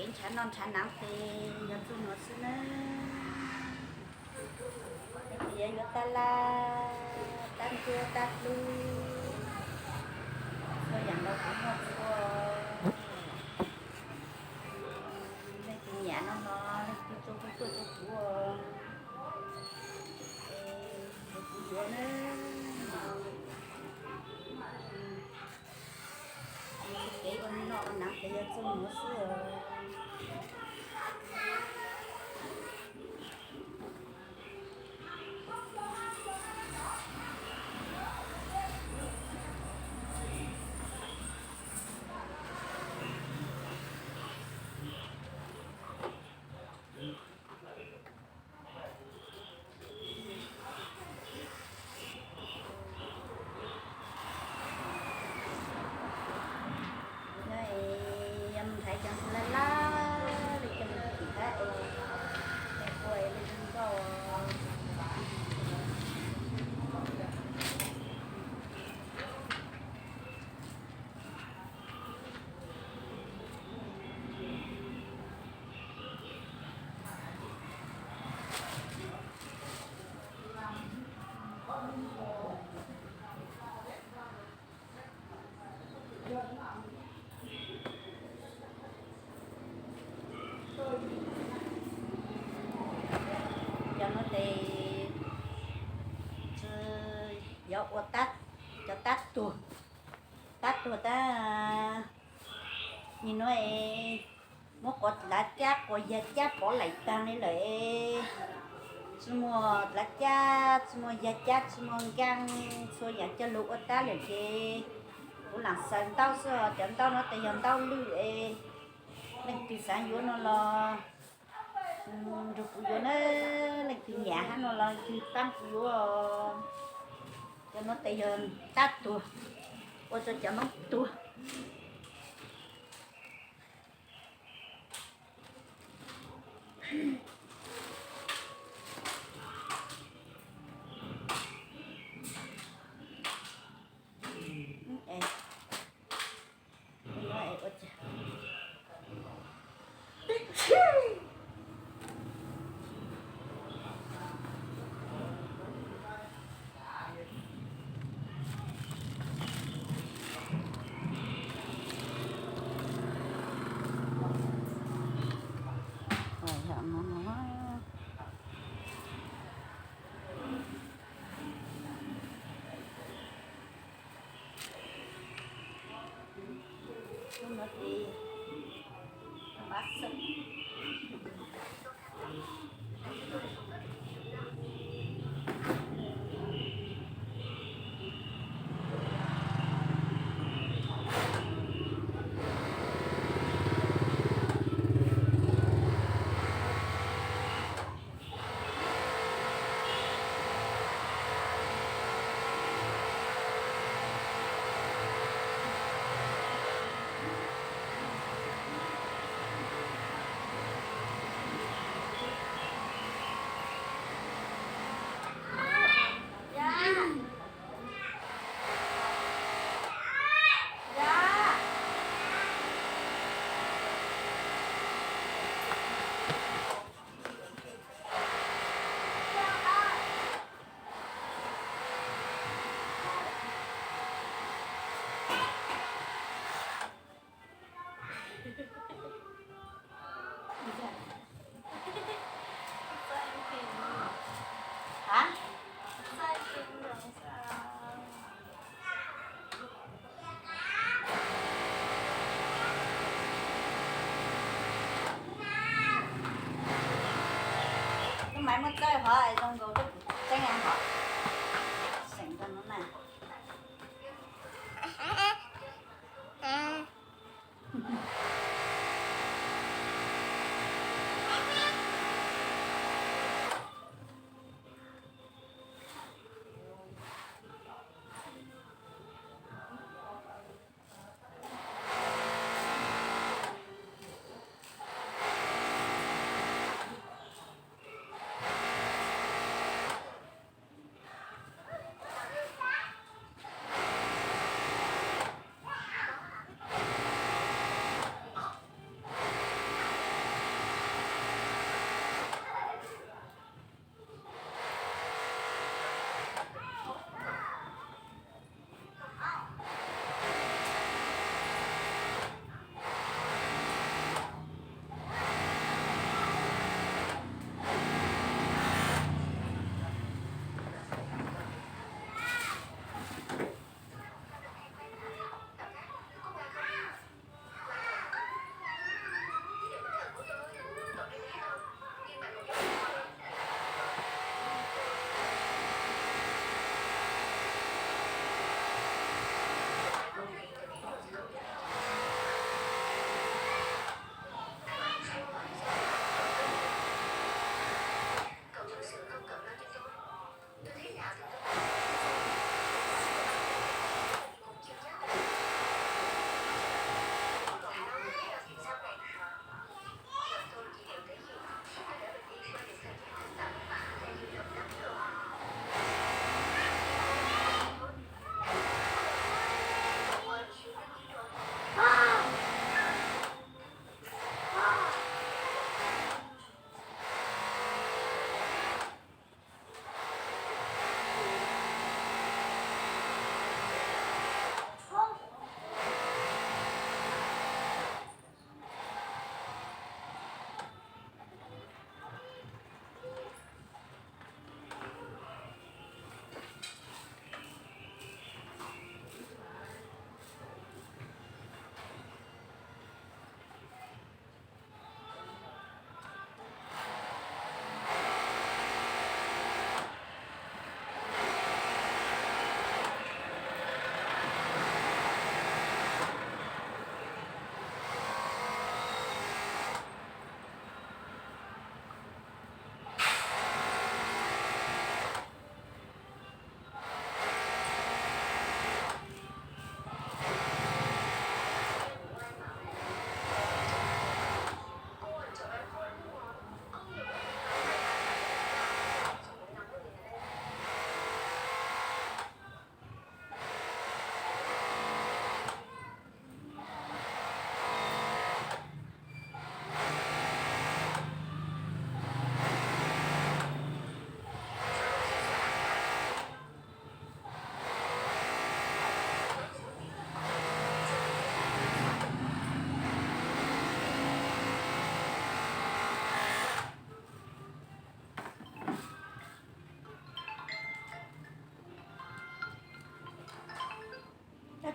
Ntshav noj ntshav hnav ces yog txuj nuav xwb nawb. Leej twg yuav yuav tab laj, tab ntsuab, tab hlub, txhua yam los kuv muaj txhua. Leej twg nyiam no no, leej twg tso kuv tuaj rau kuv, es kuv yuav na. Kev ua noj ua hnav ces yog txuj nuav xwb os. Yog mus nthaiv cov ntxhw laj laj li cov ntxhw tim hab es, es ua li nkauj. Cov nuav tes yuav ua cov tab tuag, tab tuag tab nim nuav es muab quav dlav cab quav yag cab pov laim taag li lawm. Tsi muaj dlav cab, tsi muaj yag cab, tsi muaj nkaaj, txhua yam coj lug ua tab lawm ces kuv lam xaws ntaub xwb os. Cov ntaub nuav tes yog ntaub lwj es leej twg xaav yuav no los nrug kuv yuav na, leej twg nyam hab no los leej twg paab kuv yuav. Cov nuav tes yog tab tuag, ua rua cov Moob tuag. Lub maiv muaj txawj hov zoo nkaus lub kuv tseeb hov. Xeem rau no na.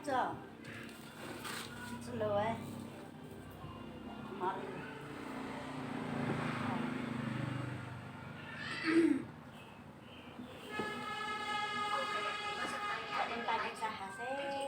Txog, txog lawm, mov li. Kom tais tais xav hav xwb.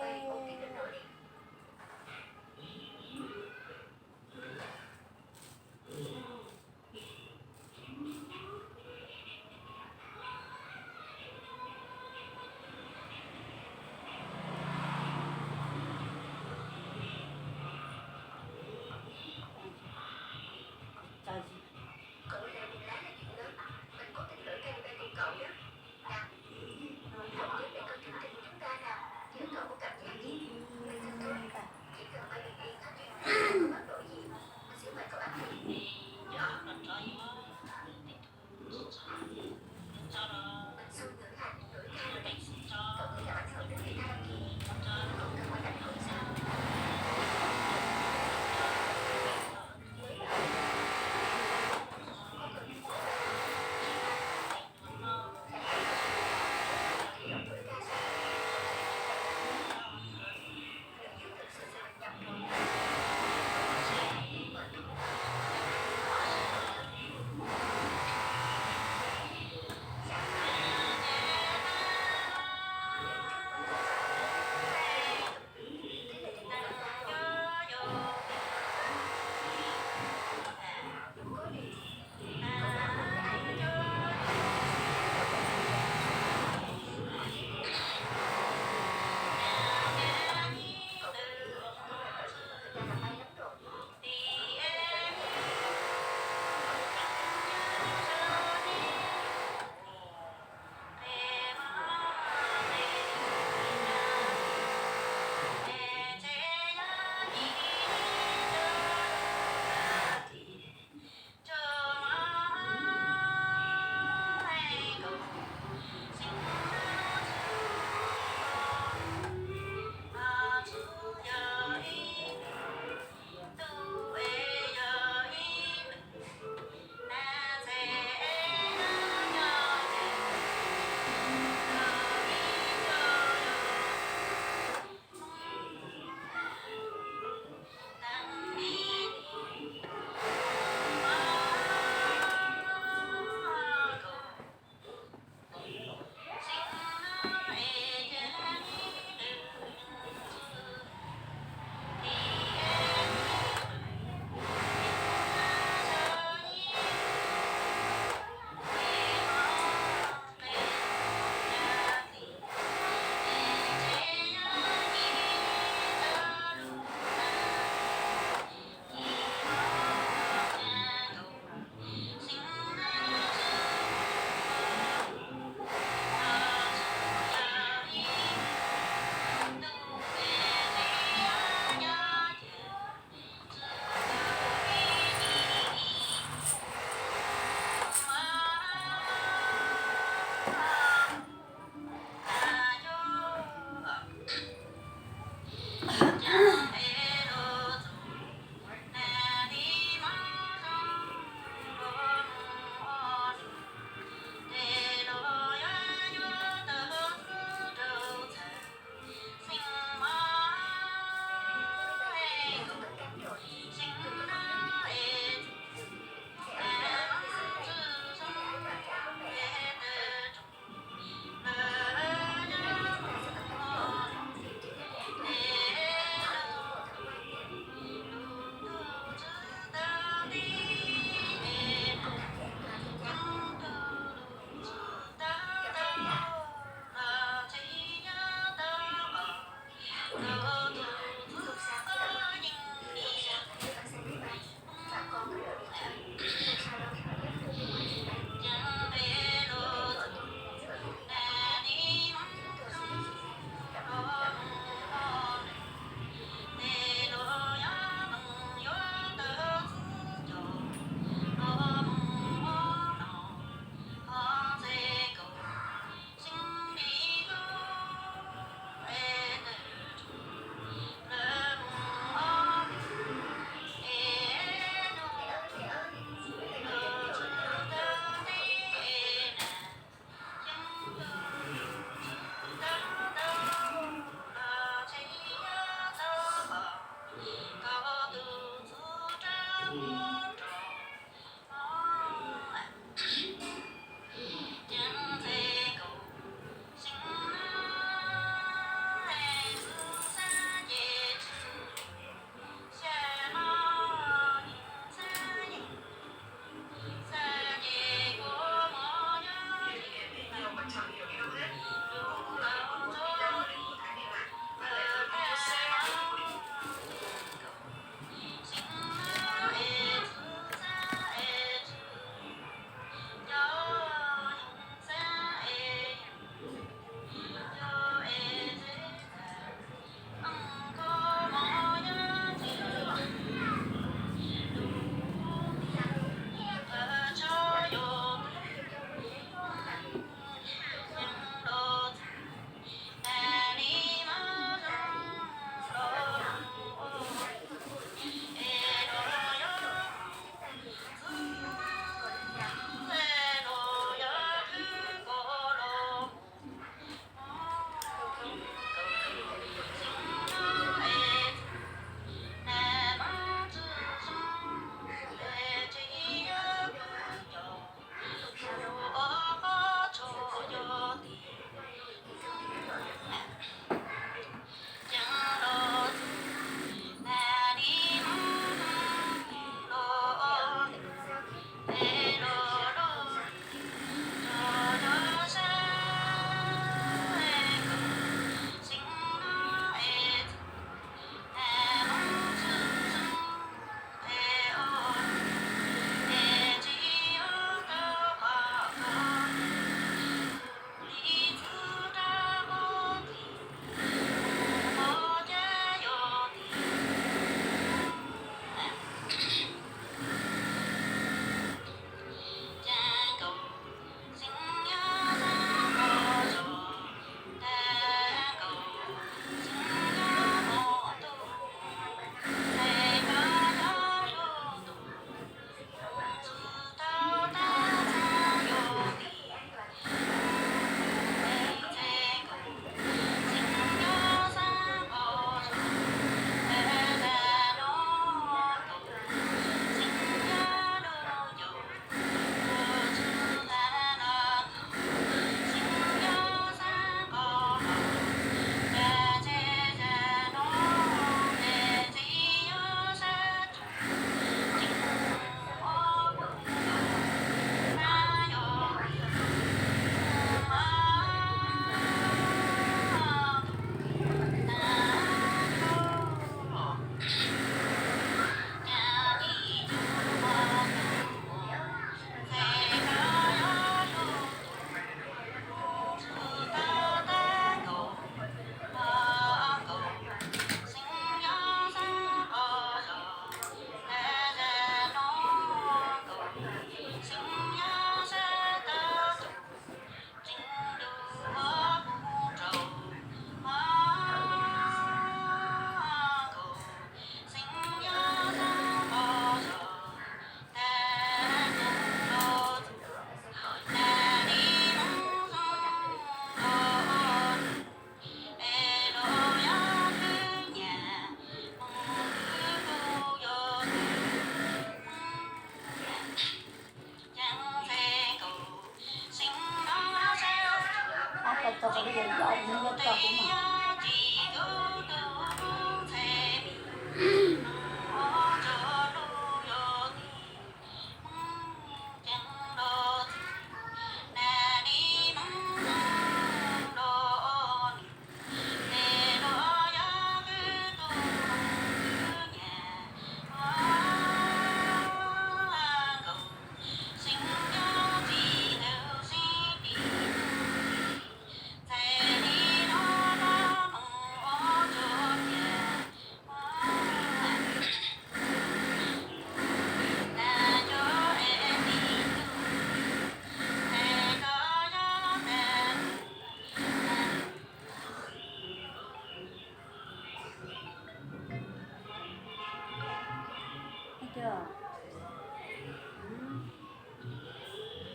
Coj,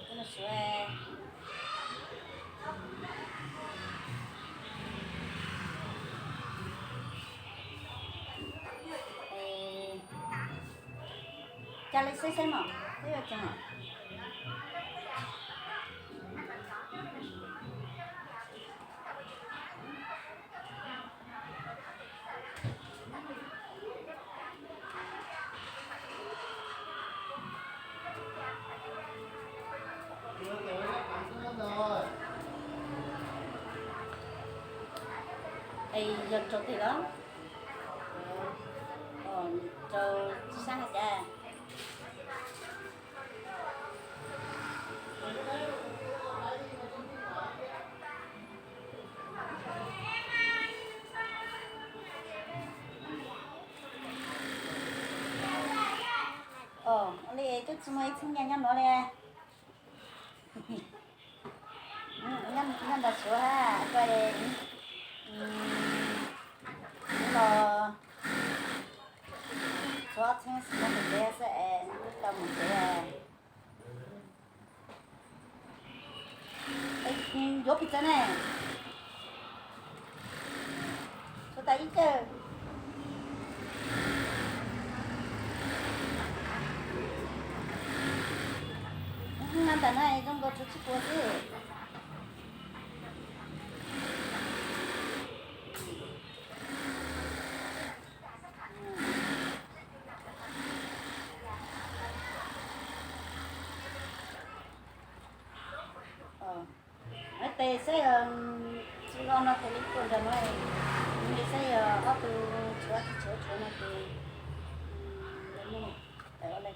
coj los suav. Cas li xwb xwb no, twb yuav tsees. Es yog rau twg los? Rau sab hais tias. Ua li twb tsis muaj ib txheeb nyiaj nyob nuav li. Nyob ntawd suav hab, koj los tshuav ob txheeb xwb, mus tsev xwb es wb tau mus tsev. Yuav pis txawv ne, tshuav tas ib cawg. Ntawm no zoo nkaus tshuav tsib puas xwb. Tes saib, tsis los no tes li puas nrog no, li saib yog ob tug tshuav tsis tshuav, tshuav no tes tawm ua le.